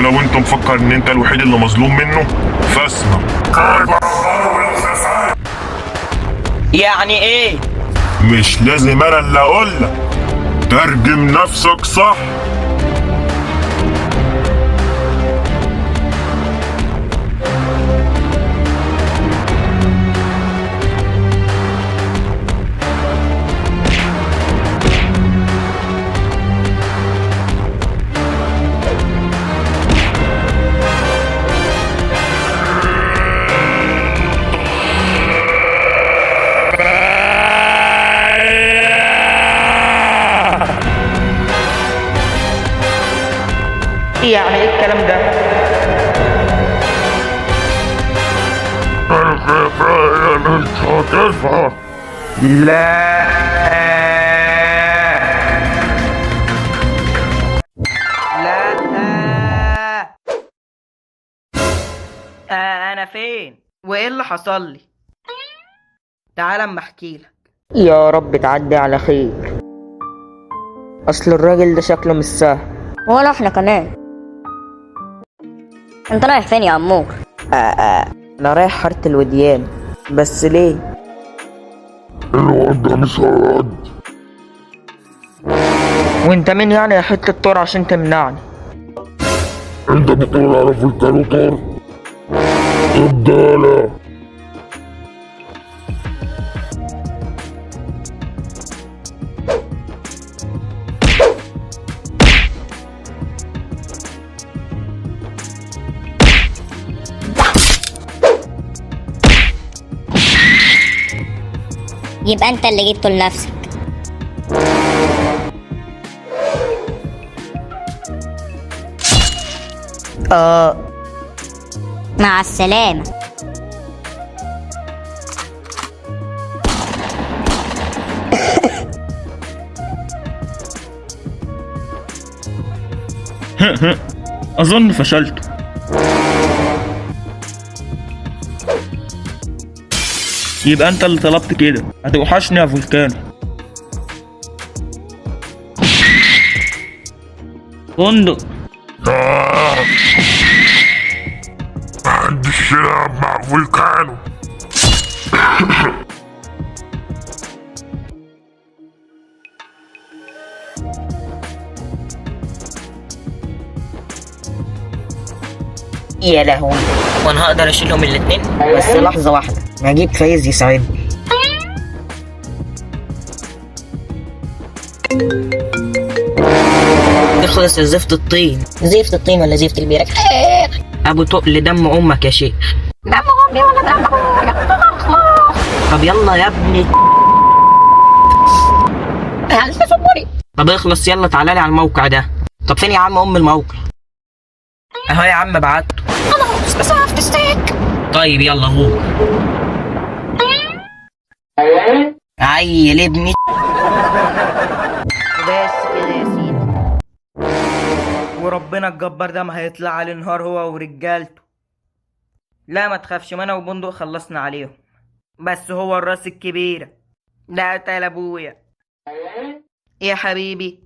ولو انت مفكر ان انت الوحيد اللي مظلوم منه فاسمع. يعني ايه؟ مش لازم انا اللي اقولك، ترجم نفسك صح. يعني ايه الكلام ده؟ لا لا، انا فين؟ وايه اللي حصل لي؟ تعال اما احكي لك. يا رب تعدي على خير، اصل الراجل ده شكله مش سهل. ولا احنا كمان. انت رايح فين يا امور؟ انا رايح حارة الوديان، بس ليه؟ الواد ده مش هيعدي. وانت مين يعني يا حتة طور عشان تمنعني؟ انت بتقول على فولكانو طار؟ ابدالة. يبقى انت اللي جبته لنفسك. اه. مع السلامة. أظن فشلت. يبقى أنت اللي طلبت كده. هتوحشني يا فولكانو. فندق. محدش يلعب مع فولكانو. يا لهوي، وانا هقدر اشيلهم الاتنين؟ بس لحظة واحدة، ما اجيب فايز يساعدني. اخلص يا زفت الطين. زفت الطين ولا زفت البيرك؟ ابو تقل دم امك يا شيخ. دم امي ولا دم ابويا؟ طب يلا يا ابني. هل تصبري؟ طب اخلص يلا، تعالى لي على الموقع ده. طب فين يا عم ام الموقع؟ اهو يا عم بعته. خلاص مسافة ستيك. طيب يلا غور. عيل ابني. بس كده يا سيدي، وربنا الجبار ده ما هيطلع على النهار هو ورجالته. لا ما تخافش، ما انا وبندق خلصنا عليهم، بس هو الراس الكبيرة ده قتل ابويا يا حبيبي.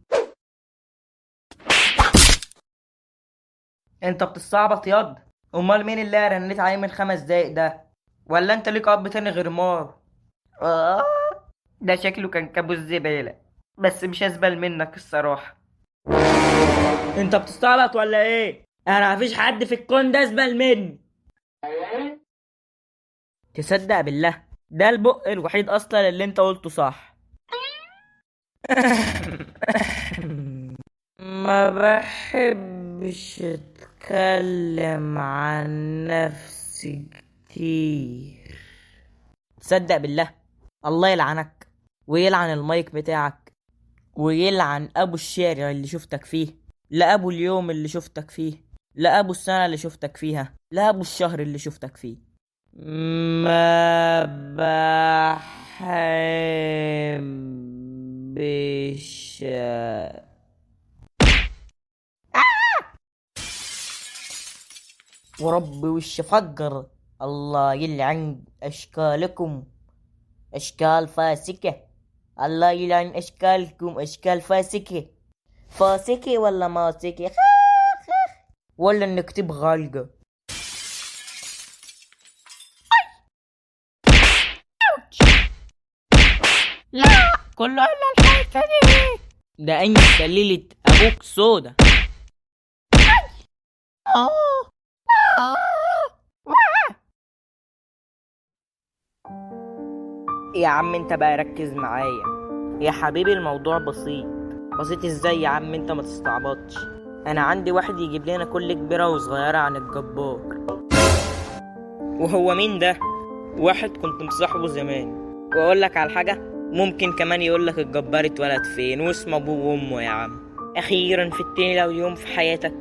انت بتستعبط ياض؟ امال مين اللي رنيت عليه من 5 دقايق ده؟ ولا انت ليك اب تاني غير مار؟ آه، ده شكله كان كابوس زبالة، بس مش هزبل منك الصراحة. انت بتستعبط ولا ايه؟ انا مفيش حد في الكون ده ازبل مني. تصدق بالله ده البق الوحيد اصلا اللي انت قلته صح. ما بحبش اتكلم عن نفسي كتير. تصدق بالله الله يلعنك ويلعن المايك بتاعك ويلعن ابو الشارع اللي شفتك فيه، لا ابو اليوم اللي شفتك فيه، لا ابو السنة اللي شفتك فيها، لا ابو الشهر اللي شفتك فيه. ما بحبش. وربي وش فقر. الله يلعن اشكالكم، اشكال فاسكة. الله يلعن اشكالكم، اشكال فاسكة. فاسكة ولا ماسكة؟ خ خ. ولا انك تبغى علقة. لا، كله الا الحته دي. ده انت ليلة ابوك سودا. اه اه. يا عم انت بقى ركز معايا يا حبيبي، الموضوع بسيط. بسيط ازاي يا عم انت؟ ما تستعبطش. انا عندي واحد يجيب لنا كل كبيرة وصغيرة عن الجبار. وهو مين ده؟ واحد كنت مصاحبه زمان. واقول لك على حاجة، ممكن كمان يقول لك الجبار اتولد فين واسم ابوه وامه. يا عم اخيرا في التاني لو يوم في حياتك.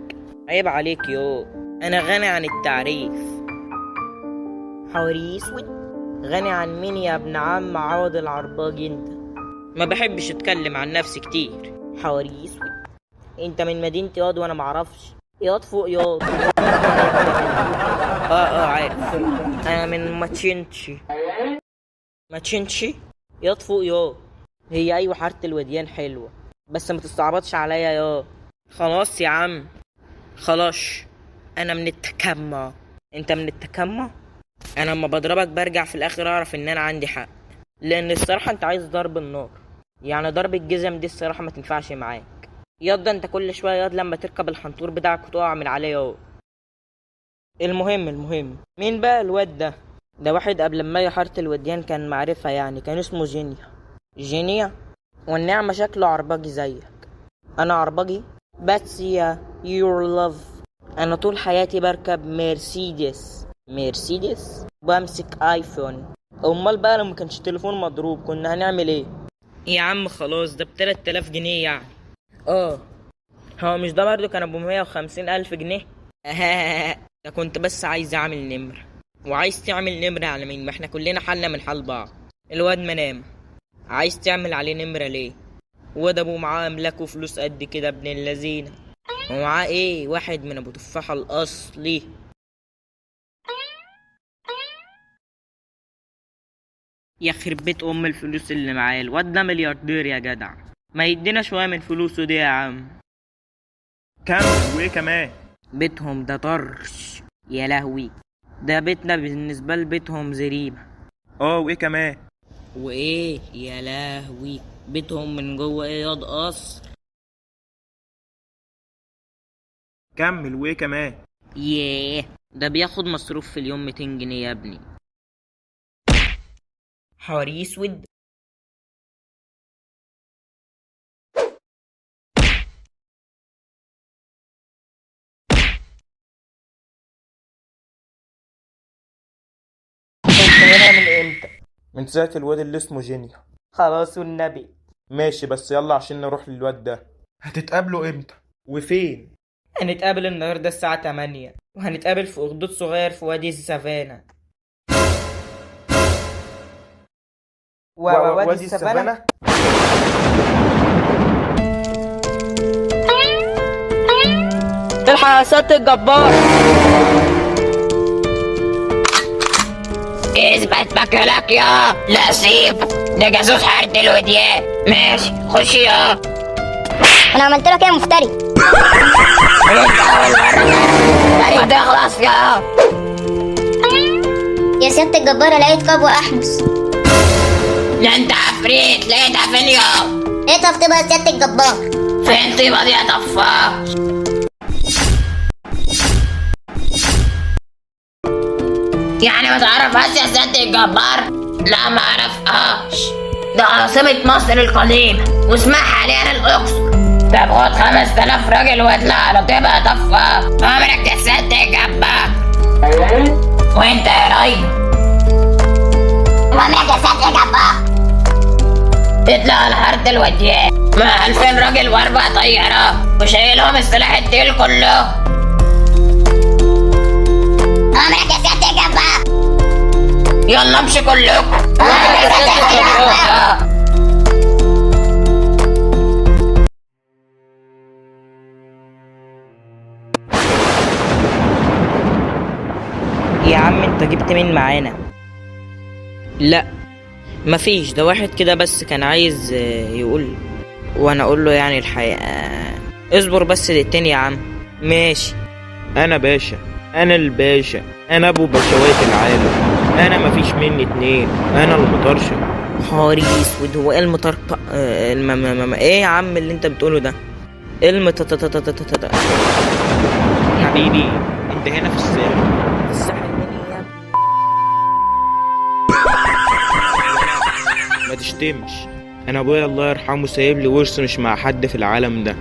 عيب عليك يو، انا غني عن التعريف. حوري اسود؟ غني عن مين يا ابن عم عوض العرباجي انت؟ ما بحبش اتكلم عن نفسي كتير. حوري اسود؟ انت من مدينة ياض وانا معرفش؟ ياض فوق ياض. اه عارف، انا من ماتشينشي. ماتشينشي؟ ياض فوق ياض. هي ايوه حارة الوديان حلوة، بس ما تستعبطش عليا يا. خلاص يا عم خلاص، انا من التكمع. انت من التكمع؟ انا لما بضربك برجع في الاخر اعرف ان انا عندي حق، لان الصراحه انت عايز ضرب النار، يعني ضرب الجزم دي الصراحه ما تنفعش معاك. ياض ده انت كل شويه ياض لما تركب الحنطور بتاعك وتقع من عليه ياض. المهم مين بقى الواد ده؟ ده واحد قبل ما حارة الوديان كان معرفة يعني، كان اسمه جينيا. جينيا؟ والنعمة شكله عرباجي زيك. انا عرباجي؟ بس يا your love، انا طول حياتي بركب مرسيدس. مرسيدس؟ وبمسك ايفون. امال بقى لو ما كانش تليفون مضروب كنا هنعمل ايه؟ يا عم خلاص، ده ب 3000 جنيه يعني. اه هو مش ده برضه كان ابو 150 الف جنيه؟ ده كنت بس عايز اعمل نمرة. وعايز تعمل نمرة على مين؟ ما احنا كلنا حالنا من حال بعض. الواد منام عايز تعمل عليه نمرة ليه؟ واد ابوه معاه املاك وفلوس قد كده ابن اللذينة، ومعاه ايه؟ واحد من ابو تفاحة الاصلي. يا خرب بيت ام الفلوس اللي معاه، الواد ده ملياردير يا جدع، ما يدينا شوية من فلوسه دي يا عم. كمل وايه كمان؟ بيتهم ده طرش يا لهوي، ده بيتنا بالنسبة لبيتهم زريبة. اه وايه كمان؟ وايه يا لهوي، بيتهم من جوه ايه ياض قصر. كمل وايه كمان؟ ياه ده بياخد مصروف في اليوم 200 جنيه يا ابني. حواري اسود؟ انت هنا من امتى؟ من ساعة الواد اللي اسمه جينيا. خلاص والنبي. ماشي بس يلا عشان نروح للواد ده. هتتقابلوا امتى وفين؟ هنتقابل النهارده الساعة 8، وهنتقابل في أخدود صغير في وادي السافانا. وادي السافانا؟ الحق يا سيادة الجبار. اثبت مكانك يا لا سيب ده جاسوس حارة الوديان. ماشي خش يا. انا عملت لك ايه يا مفتري؟ انت اول مرة ما تخلص يا. يا سيادة الجبارة لقيت كبوة احمس. ده انت عفريت، لقيتها فين يا؟ لقيتها في طيبة يا سيادة الجبار. فين طيبة دي يا طفاش؟ يعني ما تعرفهاش يا سيادة الجبار؟ لا ما اعرفهاش، ده عاصمة مصر القديمة واسمها حاليا الأقصر. طب خد 5000 راجل واطلع على طيبة يا طفاش. عمرك يا سيادة الجبار. وانت يا راجل عمرك يا سيادة الجبار. اطلع على حارة الوديان مع 2000 راجل واربع طيارات وشايلهم السلاح التقيل كله. عمرك يا سيادة الجبار. يلا امشي كلكم. عمرك يا سيادة الجبار. يا عم انت جبت مين معانا؟ لا مفيش، ده واحد كده بس كان عايز يقول، وانا اقول له يعني الحقيقة. اصبر بس دقيقتين يا عم. ماشي. انا باشا، انا الباشا، انا ابو بشوات العالم، انا مفيش مني اتنين، انا المطرشة. حاري اسود، هو ايه المطرقة؟ ايه يا عم اللي انت بتقوله ده؟ ايه المتتتتتتت؟ حبيبي انت هنا في الساحل. في الساحل مين يا ابني؟ ما تشتمش، انا ابويا الله يرحمه سايب لي ورث مش مع حد في العالم ده،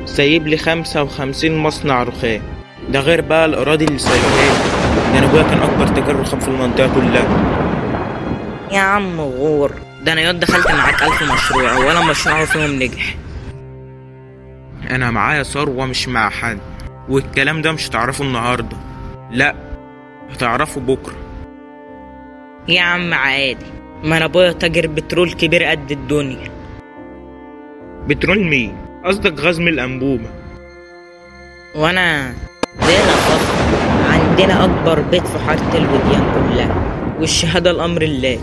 سايب لي 55 مصنع رخام، ده غير بقى الاراضي اللي سايبها لي. ده انا ابويا كان اكبر تاجر رخام في المنطقه كلها. يا عم غور، ده انا ياض دخلت معاك 1000 مشروع ولا مشروع فيهم نجح. انا معايا ثروه مش مع حد، والكلام ده مش هتعرفه النهارده، لا هتعرفه بكره. يا عم عادي، ما انا ابويا تاجر بترول كبير قد الدنيا. بترول مين؟ قصدك غاز من الانبوبه؟ وانا بلا فخر عندنا اكبر بيت في حاره الوديان كلها، والشهاده الامر الله.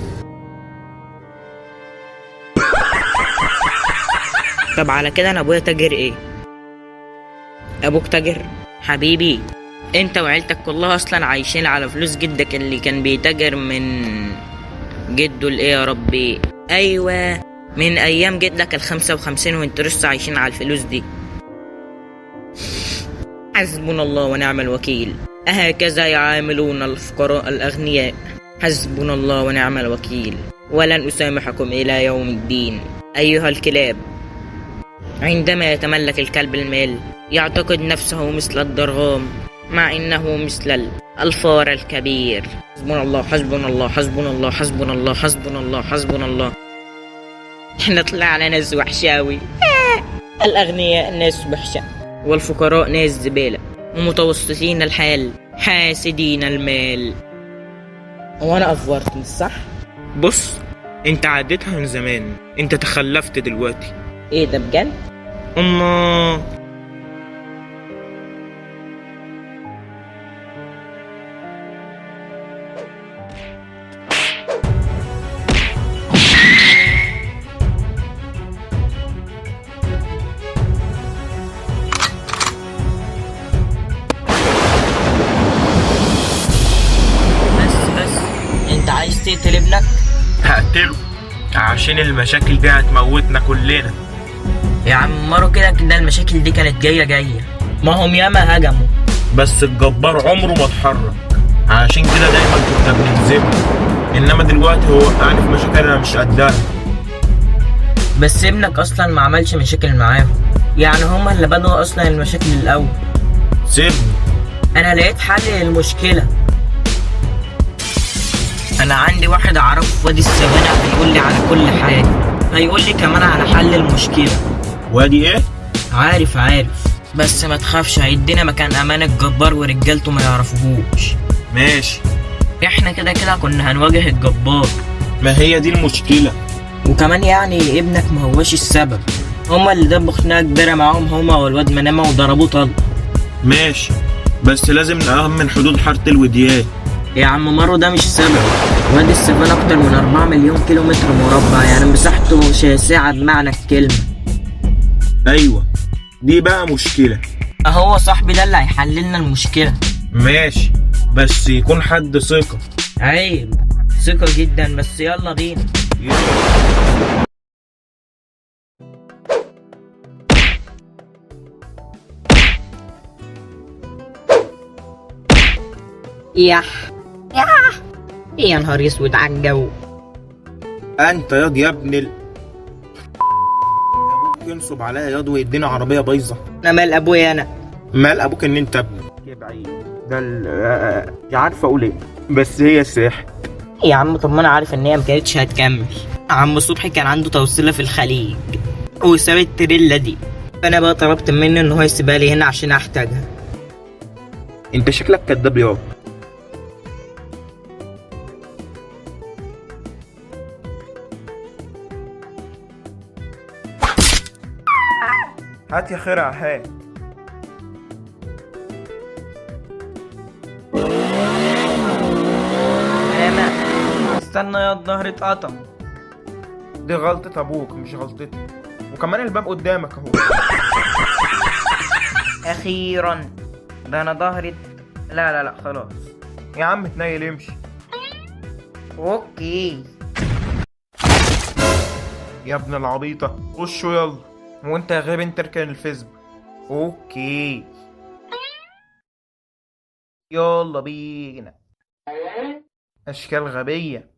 طب على كده انا ابويا تاجر ايه؟ ابوك تاجر؟ حبيبي انت وعيلتك كلها اصلا عايشين على فلوس جدك اللي كان بيتاجر من جده الايه يا ربي؟ ايوه، من ايام جدك 55 وانتوا لسه عايشين على الفلوس دي. حسبنا الله ونعم الوكيل، أهكذا يعاملون الفقراء الأغنياء؟ حسبنا الله ونعم الوكيل، ولن أسامحكم إلى يوم الدين أيها الكلاب. عندما يتملك الكلب المال يعتقد نفسه مثل الدرغام، مع إنه مثل الفار الكبير. حسبنا الله حسبنا الله حسبنا الله حسبنا الله حسبنا الله حسبنا الله. احنا طلعنا ناس وحشاوي. الأغنياء ناس وحشة، والفقراء ناس زبالة، ومتوسطين الحال حاسدين المال. هو أنا أفورت مش صح؟ بص، انت عديتها من زمان، انت تخلفت دلوقتي. إيه ده بجد؟ اما بس أنت عايز تقتل ابنك؟ هقتله عشان المشاكل دي هتموتنا كلنا. يا عم مارو كده كده المشاكل دي كانت جاية، ما هم ياما هجموا. بس الجبار عمره ما اتحرك، عشان كده دايما كنا بنهزمه، انما دلوقتي هو وقعني في مشاكل انا مش قدها. بس ابنك أصلا ما عملش مشاكل معاهم، يعني هما اللي بدأوا أصلا المشاكل الأول. سيبني، أنا لقيت حل للمشكلة. أنا عندي واحد أعرفه في وادي السبانة هيقول لي على كل حاجة، هيقول لي كمان على حل المشكلة. وادي ايه؟ عارف، بس ما تخافش، هيدينا مكان أمان الجبار ورجالته ما يعرفوهوش. ماشي، احنا كده كده كنا هنواجه الجبار. ما هي دي المشكلة. وكمان يعني ابنك ما هوش السبب، هما اللي دبوا خناقة كبيرة معاهم هما والواد منامة وضربوه طلق. ماشي، بس لازم نأمن حدود حارة الوديان. يا عم مارو ده مش سبب، وادي السفان أكتر من 4 مليون كيلو متر مربع، يعني مساحته شاسعة بمعنى الكلمة. ايوه دي بقى مشكلة. أهو صاحبي ده اللي هيحللنا المشكلة. ماشي، بس يكون حد ثقة. عيب، ثقة جدا، بس يلا بينا. يح يح، يا نهار اسود على الجو. انت ياض يا ابن ال ابوك ينصب عليا ياض ويدينا عربية بايظة. انا مال ابويا انا؟ مال ابوك ان انت ابني. يا بعيد ده مش عارف اقول ايه، بس هي الساحل. يا عم طب ما انا عارف ان هي ما كانتش هتكمل. عم صبحي كان عنده توصيله في الخليج وساب التريلا دي، فانا بقى طلبت منه ان هو يسيبها لي هنا عشان احتاجها. انت شكلك كداب ياض. هات يا خرع هات. استنى يا الظهر اتقطم. دي غلطة ابوك مش غلطتي، وكمان الباب قدامك اهو. اخيرا. ده انا ظهري. لا لا لا خلاص. يا عم تنيل امشي. okay. يا ابن العبيطة، خشوا يلا. وانت يا غبي انت اركن الفيسبوك. okay يلا بينا. اشكال غبية.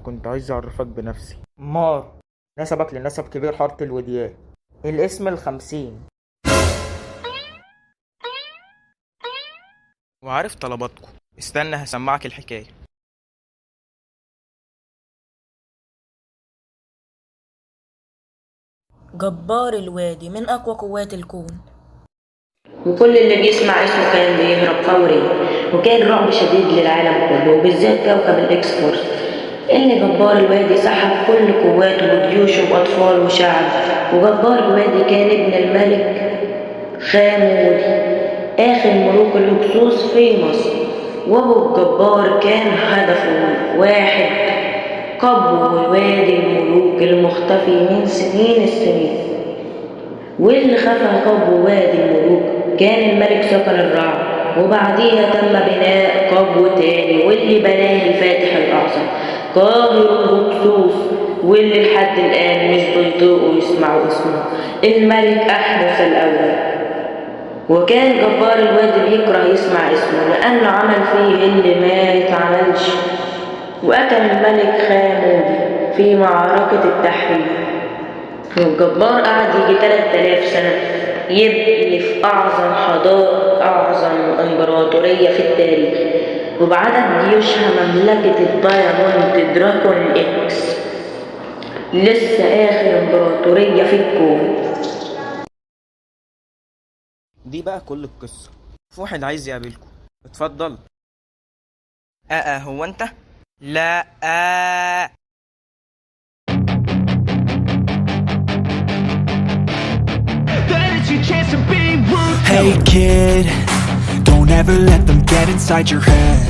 كنت عايز اعرفك بنفسي. مار، نسبك لنسب كبير حارة الوديان، الاسم 50. وعارف طلباتكم. استنى هسمعك الحكاية. جبار الوادي من أقوى قوات الكون. وكل اللي بيسمع اسمه كان بيهرب فوري، وكان رعب شديد للعالم كله وبالذات كوكب الإكس فورس، إن جبار الوادي سحب كل قواته وجيوشه وأطفاله وشعبه. وجبار الوادي كان ابن الملك خامودي، آخر ملوك الهكسوس في مصر. وأبو الجبار كان هدفه واحد، قبو وادي الملوك المختفي من سنين السنين. واللي خفى قبو وادي الملوك كان الملك سكن الرعد، وبعديها تم بناء قبو تاني واللي بناه الفاتح الأعظم قاهر الهكسوس، واللي لحد الآن مش بيطيقوا يسمعوا اسمه، الملك أحمس الأول. وكان جبار الوادي بيكره يسمع اسمه لأنه عمل فيه اللي ما يتعملش، وقتل الملك خامودي في معركة التحرير. والجبار قعد يجي 3000 سنة يبني في أعظم حضارة، أعظم إمبراطورية في التاريخ، وبعدد جيوشها مملكة ال Diamond Dragon X، لسه آخر إمبراطورية في الكون. دي بقى كل القصة. في واحد عايز يقابلكم، اتفضل. هو انت؟ لا. Hey kid, don't ever let them get inside your head.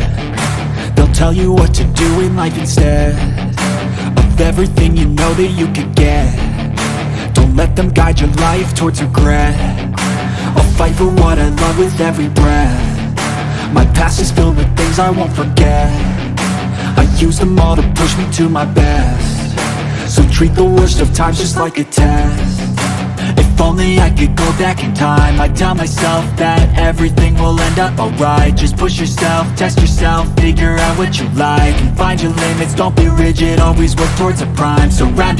They'll tell you what to do in life instead of everything you know that you could get. Don't let them guide your life towards regret. I'll fight for what I love with every breath. My past is filled with things I won't forget. I use them all to push me to my best. So treat the worst of times just like a test. If only I could go back in time, I'd tell myself that everything will end up alright. Just push yourself, test yourself, figure out what you like, and find your limits, don't be rigid, always work towards a prime. Surround